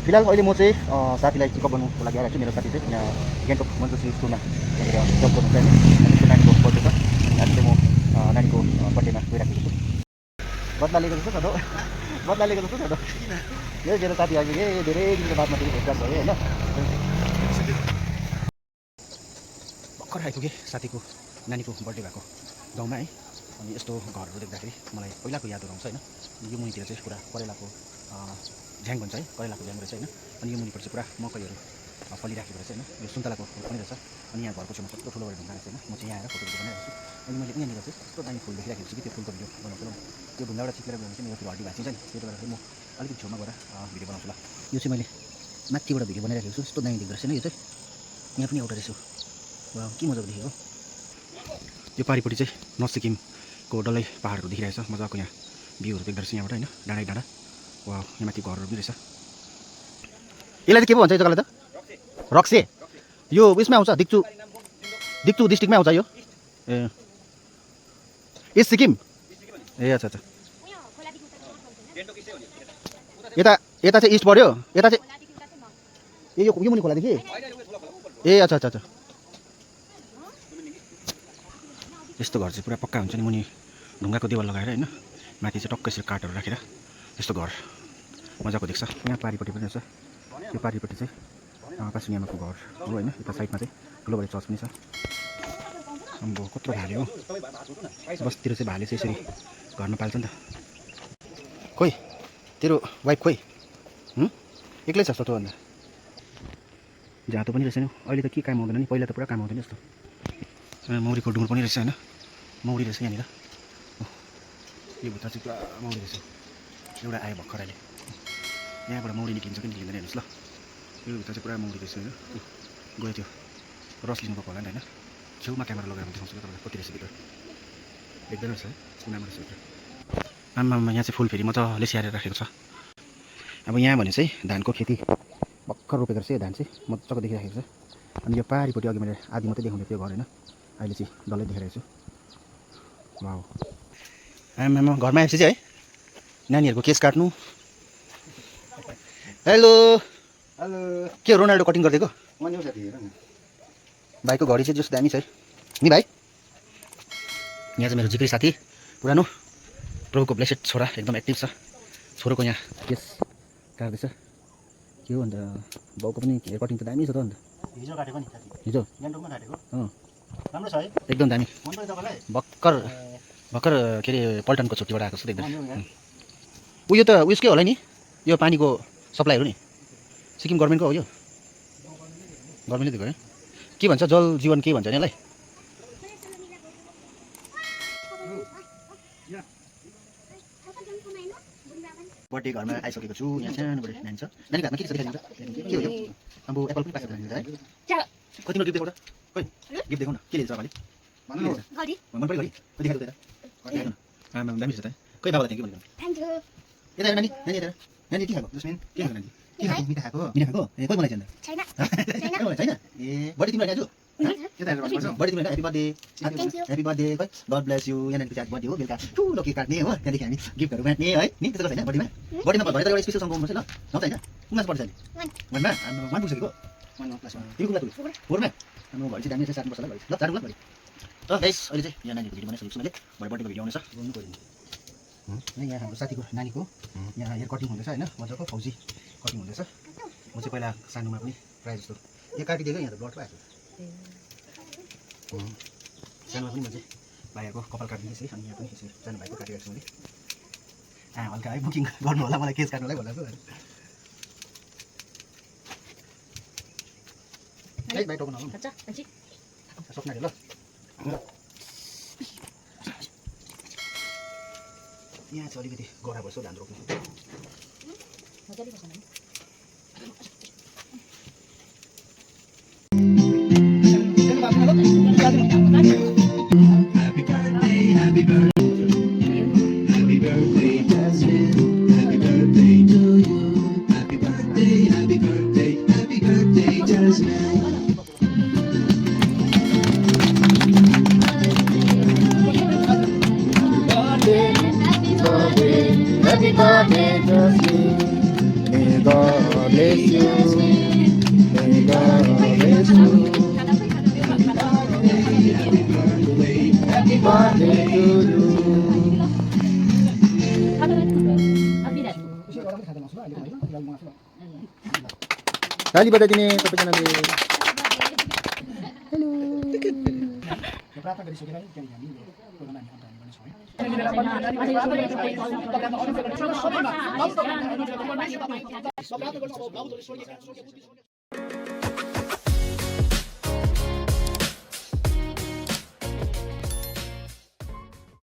फिलहाल अहिले म चाहिँ साथीलाई पिकअप गर्नुको लागि आएको छु। मेरो साथी चाहिँ यहाँ गान्तोक मन्जुश्री स्कुलमा त्यहाँनिर जब गर्नुहुन्छ होइन। त्यसको नानीको बर्थडे छ। आज चाहिँ म नानीको बर्थडेमा गइराखेको छु। बदला लिएको जस्तो छ त बदला लिएको जस्तो छ त यो मेरो साथी आएको धेरै दिनको बादमा फेरि भेटघाट भयो होइन। भर्खर आइपुगेँ साथीको नानीको बर्थडे भएको गाउँमा है। अनि यस्तो घरहरू देख्दाखेरि मलाई पहिलाको यादहरू आउँछ होइन। यो मुनितिर चाहिँ पुरा करेलाको झ्याङ भन्छ है, करेलाको झ्याङ रहेछ होइन। अनि यो मुनिपट्टि चाहिँ पुरा मकैहरू फलिराखेको रहेछ होइन। यो सुन्तलाको पनि रहेछ। अनि यहाँ घरको छेउमा कस्तो ठुलो बढी ढुङ्गा रहेछ होइन। म चाहिँ यहाँ आएर फोटो बनाइरहेको छु। अनि मैले यहाँनिर चाहिँ कस्तो दामी फुल देखिराखेको छु कि त्यो फुलको भिडियो बनाउँछु। त्यो ढुङ्गाबाट चिप्लेर गयो भने चाहिँ मेरो फेरि हड्डी भाँचिन्छ नि। त्यसले गर्दाखेरि म अलिकति छेउमा गएर भिडियो बनाउँछु ल। यो चाहिँ मैले माथिबाट भिडियो बनाइराखेको छु। यस्तो दामी देख्दो रहेछ नि यो चाहिँ। यहाँ पनि एउटा रहेछ। वा के मजाको देखेको। यो पारिपट्टि चाहिँ नर्थ सिक्किमको डल्लै पाहाडहरू देखिरहेछ। मजाको यहाँ भ्यूहरू देख्दो रहेछ यहाँबाट होइन। डाँडै डाँडा वा यहाँ माथि घरहरू पनि रहेछ। यसलाई चाहिँ के पो भन्छ यो जग्गालाई त? रक्से। यो उयसमा आउँछ दिक्चु डिस्ट्रिक्टमै आउँछ यो। ए इस्ट सिक्किम। ए अच्छा अच्छा। यता चाहिँ इस्ट पऱ्यो। यता चाहिँ ए यो मुनि खोलादेखि। ए अच्छा अच्छा अच्छा। यस्तो घर चाहिँ पुरा पक्का हुन्छ नि। मुनि ढुङ्गाको देवाल लगाएर होइन। माथि चाहिँ टक्कै यसरी काठहरू राखेर यस्तो घर मजाको देख्छ। यहाँ पारिपट्टि पनि रहेछ। यो पारिपट्टि चाहिँ पासुङ आमाको घर हो होइन। यता साइडमा चाहिँ ठुलो बढी चर्च पनि छ। अम्बो कत्रो भाले हो। बस्तीतिर चाहिँ भाले चाहिँ यसरी घरमा पाल्छ नि त। खोइ तेरो वाइफ खोइ एक्लै छ जस्तो भन्दा। जातो पनि रहेछ नि। अहिले त के काम आउँदैन नि। पहिला त पुरा काम आउँदैन जस्तो। मौरीको डुँड पनि रहेछ होइन। मौरी रहेछ यहाँनिर। यो भित्र चाहिँ पुरा मौरी रहेछ। एउटा आयो भर्खर अहिले। यहाँबाट मौरी निक्लिन्छ कि निक्लिँदैन हेर्नुहोस् ल। यो भित्र चाहिँ पुरा मौरी रहेछ होइन। गयो त्यो रस लिनु गएको होला नि होइन। छेउमा क्यामेरा लगाएर देखाउँछु तपाईँलाई कति रहेछ भित्र। देख्दैन रहेछ है। सुनामा रहेछ भित्र। आमामा यहाँ चाहिँ फुल फेरि मजाले स्याहारेर राखेको छ। अब यहाँ भने चाहिँ धानको खेती भर्खर रोपेको रहेछ। यो धान चाहिँ मजाको देखिराखेको छ। अनि यो पारिपट्टि अघि मैले आधी मात्रै देखाउँदै थियो घर होइन। अहिले चाहिँ डल्लै देखाइरहेको छु। वाउ आमामा घरमा आएपछि चाहिँ है नानीहरूको केस काट्नु। Hello hello. के रोनाल्डो कटिङ गरिदिएको? भाइको घडी चाहिँ जस्तो दामी छ है नि भाइ। यहाँ चाहिँ मेरो जिग्री साथी पुरानो प्रभुको ब्लेसेड छोरा एकदम एक्टिभ छ। छोरोको यहाँ केस काट्दैछ। के हो अन्त बाउको पनि हेयर कटिङ त दामी छ त अन्त। हिजो काटेको नि साथी। हिजो गान्तोकमा काटेको। राम्रो छ है एकदम दामी। मन पर्यो तपाईँलाई? भर्खर के अरे पल्टनको छुट्टीबाट आएको जस्तो देख्दा। उयो त उयसकै होला नि। यो पानीको सप्लाईहरू नि सिक्किम गभर्मेन्टको हो यो। गभर्मेन्टले दिएको है। के भन्छ जल जीवन के भन्छ नि यसलाई? बर्थडे घरमा आइसकेको छु। यहाँ सानो बर्थडे नानी छ। नानीको हातमा के छ देखाइदिन्छ? के हो यो? अब एप्पल पनि पाएको छ है। कतिमा गिफ्ट देखाउ त? खोइ गिफ्ट देखाउ न। के लिन्छ अगाडि? भन्नु घडी। मन पर्यो घडी? कति देखाउ त यता? आमा दामी छ त। खोइ बाबालाई थ्याङ्क यू भन्नु। Thank you. यता नानी नानी यता। नानी के खाएको? जस्मिन के खाएको नानी? के खाएको? मिठा खाएको? मिठा खाएको? ए कोही बनाइछ अन्त? छैन। छैन? ए बर्थडे तिम्रो आज? यता हेरेर बस्नुपर्छ। बर्थडे तिम्रो ह्यापी बर्थडे। Happy birthday. खोइ गड ब्लेस यु। यहाँ नानीको चाहिँ बर्थडे हो। बेलुका ठुलो केक काट्ने हो। त्यहाँदेखि हामी गिफ्टहरू बाँड्ने है। नि त्यस्तो छैन बर्थडेमा? बर्थडेमा भरे त एउटा स्पेसल सङ गाउनुपर्छ ल। गाउँछ होइन? कुन क्लास पढ्छ अहिले? वनमा? वान पुगिसकेको? तिमी कुन क्लास पुग्यो? फोरमा? हाम्रो घडी चाहिँ दामी चाहिँ साट्नुपर्छ ल घडी। ल साट्नु ल घडी। त गाइस अहिले चाहिँ यहाँ नानीको भिडियो बनाइसकेको छु मैले। भरे बर्थडेको भिडियो आउनेछ। बोल्नु पर्यो। यहाँ हाम्रो साथीको नानीको यहाँ हेयर कटिङ हुँदैछ होइन। मजाको फौजी कटिङ हुँदैछ। म चाहिँ पहिला सानोमा पनि प्रायः जस्तो यहाँ काटिदिएको यहाँ त ब्लड आएको। सानोमा पनि म चाहिँ भाइहरूको कपाल काटिदिँदैछ है। अनि यहाँ पनि यसरी सानो भाइको काटिरहेको छु मैले। हल्का है बुकिङ गर्नु होला मलाई केस काट्नुलाई भनेको है। भाइ टोकन होला सक्नाले ल। यहाँ चाहिँ अलिकति गरा भएछ धान रोप्नु। bless you. May God bless you. Happy birthday to you. Happy birthday din eh, tapos na namin. Hello. Hello.